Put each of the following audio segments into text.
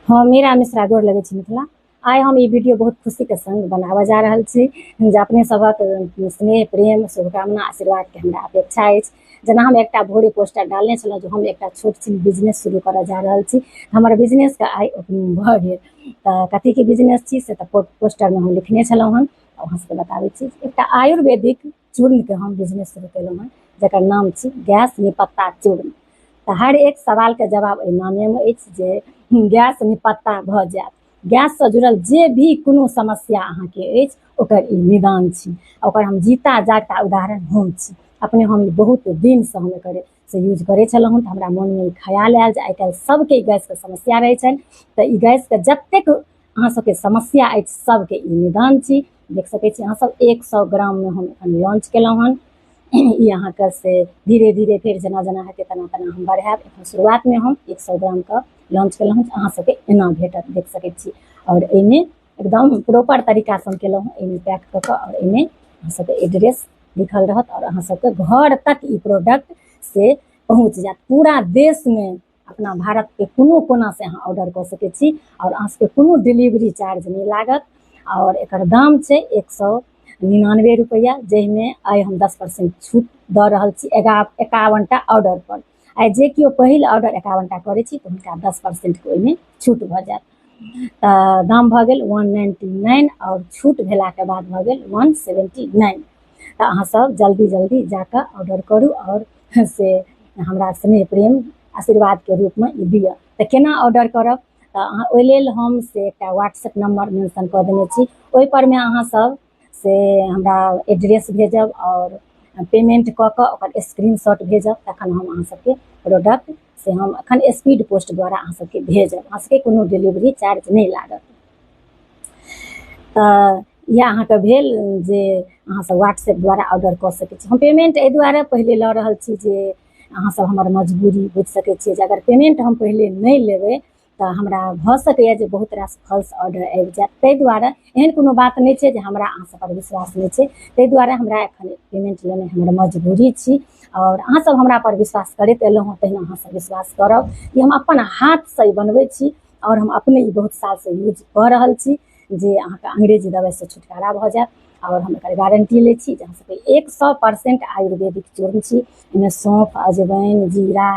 हम मीरा मिश्रा गोर लगै छी मिथिला। आइ हम ई वीडियो बहुत खुशीके संग बनाबऽ जा रहल छी जे अपने सभक स्नेह प्रेम शुभकामना आशीर्वादके हमरा अपेक्षा अछि। जेना हम एकटा भोरे पोस्टर डालने छलहुँ जे हम एकटा छोट छिन बिजनेस शुरू करऽ जा रहल छी, हमर बिजनेसके आइ ओपनिंग भऽ गेल। तऽ कथीके बिजनेस छी से तऽ पोस्टरमे हम लिखने छलहुँ हन, अहाँ सबके बताबै छी। एकटा आयुर्वेदिक चूर्णके हम बिजनेस शुरू केलहुँ हन जकर नाम छी गैस निपत्ता चूर्ण। तऽ हर एक सवालके जवाब एहि नामेमे अछि जे गैस निपत्ता भऽ जायत। गैससँ जुड़ल जे भी कोनो समस्या अहाँके अछि ओकर ई निदान छी, ओकर हम जीता जागता उदाहरण हम छी। अपने हम ई बहुत दिनसँ हम एकर से यूज करै छलहुँ हँ, तऽ हमरा मोनमे ई ख्याल आयल जे आइ काल्हि सबके गैसके समस्या रहै छनि, तऽ ई गैसके जतेक अहाँ सबके समस्या अछि सबके ई निदान छी। देख सकै छी अहाँ सब 100 ग्राममे हम एखन लॉन्च केलहुँ हन। ई अहाँके से धीरे धीरे फेर जेना जेना हेतै तेना तेना हम बढ़ायब। एखन शुरुआतमे हम 100 ग्रामके लॉन्च केलहुँ हँ, अहाँ सबके एना भेटत, देख सकै छी। आओर एहिमे एकदम प्रॉपर तरीकासँ हम केलहुँ हँ, एहिमे पैक कऽ कऽ आओर एहिमे अहाँ सबके एड्रेस लिखल रहत आओर अहाँ सबके घर तक ई प्रोडक्ट से पहुँच जायत। पूरा देशमे अपना भारतके कोनो कोनासँ अहाँ ऑर्डर कऽ सकै छी आओर अहाँ सबके कोनो डिलीवरी चार्ज नहि लागत। आओर एकर दाम छै 199 रुपैआ, जाहिमे आइ हम 10% छूट दऽ रहल छी 51टा ऑर्डर पर। आइ जे केओ पहिल ऑर्डर 51टा करै छी तऽ हुनका 10% ओहिमे छूट भऽ जायत। तऽ दाम भऽ गेल 199 आओर छूट भेलाके बाद भऽ गेल 179। तऽ अहाँ सब जल्दी जल्दी जाकऽ ऑर्डर करू आओर से हमरा स्नेह प्रेम आशीर्वादके रूपमे ई दिअ। तऽ केना ऑर्डर करब तऽ अहाँ ओहि लेल हम से एकटा व्हाट्सएप नंबर मेंशन कऽ देने छी, ओहि परमे अहाँ सब से हमरा एड्रेस भेजब आओर पेमेंट कऽ कऽ ओकर स्क्रीनशॉट भेजब, तखन हम अहाँ सबके प्रोडक्ट से हम एखन स्पीड पोस्ट द्वारा अहाँ सबके भेजब। अहाँ सबके कोनो डिलीवरी चार्ज नहि लागत। तऽ इएह अहाँके भेल जे अहाँ सब व्हाट्सएप द्वारा ऑर्डर कऽ सकै छी। हम पेमेंट एहि दुआरे पहिले लऽ रहल छी जे अहाँ सब हमर मजबूरी बुझि सकै छियै जे अगर पेमेंट हम पहिले नहि लेबै तऽ हमरा भऽ सकैए जे बहुत रास फॉल्स ऑर्डर आबि जायत। ताहि दुआरे एहन कोनो बात नहि छै जे हमरा अहाँ सब पर विश्वास नहि छै, ताहि दुआरे हमरा एखन पेमेंट लेनाइ हमर मजबूरी छी। आओर अहाँ सब हमरा पर विश्वास करैत एलहुँ हँ, तहिना अहाँ सब विश्वास करब। ई हम अपन हाथसँ ई बनबै छी आओर हम अपने ई बहुत सालसँ यूज कऽ रहल छी जे अहाँके अंग्रेजी दवाइसँ छुटकारा भऽ जायत। आओर हम एकर गारंटी लै छी जे अहाँ सबके 100% आयुर्वेदिक चूर्ण छी। एहिमे सौंफ, अजवाइन, जीरा,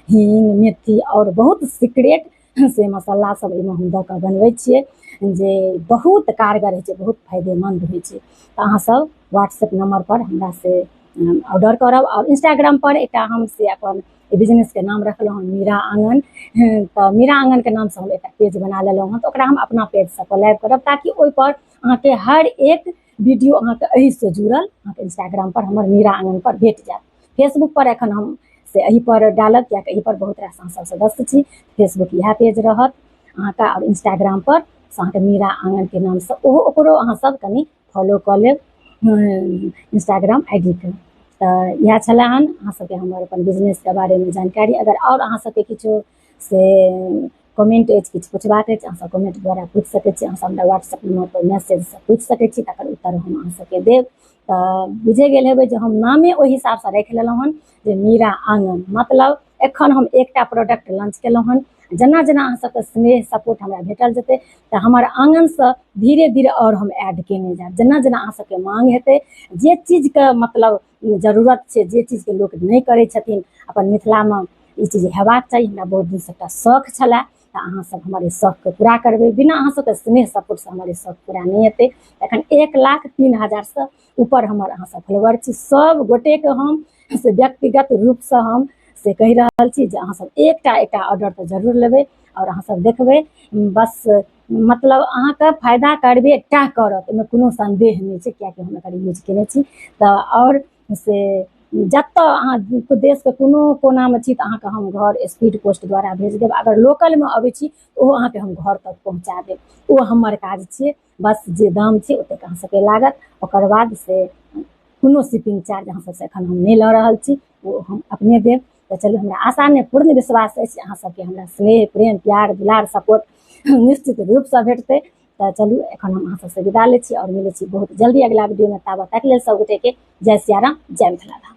हींग, मेथी आओर बहुत सीक्रेट से मसाला सब एहिमे हम दऽ कऽ बनबै छियै जे बहुत कारगर होइ छै, बहुत फायदेमन्द होइ छै। तऽ अहाँ सब व्हाट्सएप नंबर पर हमरा से ऑर्डर करब। आओर इंस्टाग्राम पर एकटा हम से अपन बिजनेसके नाम रखलहुँ हँ मीरा आँगन, तऽ मीरा आँगनके नामसँ हम एकटा पेज बना लेलहुँ हँ। तऽ ओकरा हम अपना पेजसँ कोलैब करब ताकि ओहिपर अहाँके हर एक वीडियो अहाँके एहिसँ जुड़ल अहाँके इंस्टाग्राम पर हमर मीरा आँगन पर भेट जायत। फेसबुक पर एखन हम से एहि पर डालब कियाकि एहि पर बहुत रास अहाँ सब सदस्य छी, फेसबुक इएह पेज रहत अहाँके। आओर इंस्टाग्राम पर से अहाँके मीरा आँगनके नामसँ ओहो ओकरो अहाँ सब कनि फॉलो कऽ लेब इंस्टाग्राम I D के। तऽ इएह छलै हन अहाँ सबके हमर अपन बिजनेसके बारेमे जानकारी। अगर आओर अहाँ सबके किछो से कमेंट अछि, किछु पुछबाक अछि, अहाँ सब कमेंट द्वारा पूछि सकै छी। अहाँ सब हमरा व्हाट्सएप नंबर पर मैसेजसँ पूछि सकै छी, तकर उत्तर हम अहाँ सबके देब। तऽ बुझे गेल हेबै जे हम नामे ओहि हिसाबसँ राखि लेलहुँ हन जे मीरा आँगन, मतलब एखन हम एकटा प्रोडक्ट लॉन्च केलहुँ हन। जेना जेना अहाँ सबके स्नेह सपोर्ट हमरा भेटल जेतै तऽ हमर आँगनसँ धीरे धीरे आओर हम ऐड केने जायब। जेना जेना अहाँ सबके मांग हेतै, जे चीजके मतलब जरूरत छै, जे चीजके लोक नहि करै छथिन अपन मिथिलामे ई चीज हेबाक चाही। हमरा बहुत दिनसँ एकटा शौख छलए, तऽ अहाँ सब हमर ई शौखके पूरा करबै। बिना अहाँ सबके स्नेह सपोर्टसँ हमर ई शौख पूरा नहि हेतै। एखन 1,03,000 ऊपर हमर अहाँ सब फॉलोवर छी। सब गोटेके हम से व्यक्तिगत रूपसँ हम से कहि रहल छी जे अहाँ सब एकटा एकटा ऑर्डर तऽ जरूर लेबै आओर अहाँ सब देखबै, बस मतलब अहाँके फायदा करबे टा करत, ओहिमे कोनो संदेह नहि छै कियाकि हम एकर यूज केने छी। तऽ आओर से जतऽ अहाँ देशके कोनो कोनामे छी तऽ अहाँके हम घर स्पीड पोस्ट द्वारा भेज देब। अगर लोकलमे अबै छी तऽ ओहो अहाँके हम घर तक पहुँचा देब, ओ हमर काज छियै। बस जे दाम छै ओतेक अहाँ सबके लागत, ओकर बाद से कोनो शिपिंग चार्ज अहाँ सबसँ एखन हम नहि लऽ रहल छी, ओ हम अपने देब। तऽ चलू, हमरा आशा नहि पूर्ण विश्वास अछि अहाँ सबके हमरा स्नेह प्रेम प्यार दुलार सपोर्ट निश्चित रूपसँ भेटतै। तऽ चलू एखन हम अहाँ सबसँ विदा लै छी आओर मिलै छी बहुत जल्दी अगिला वीडियोमे। ताबत तक लेल सब गोटेके जय सियाराम, जय मिथिला धाम।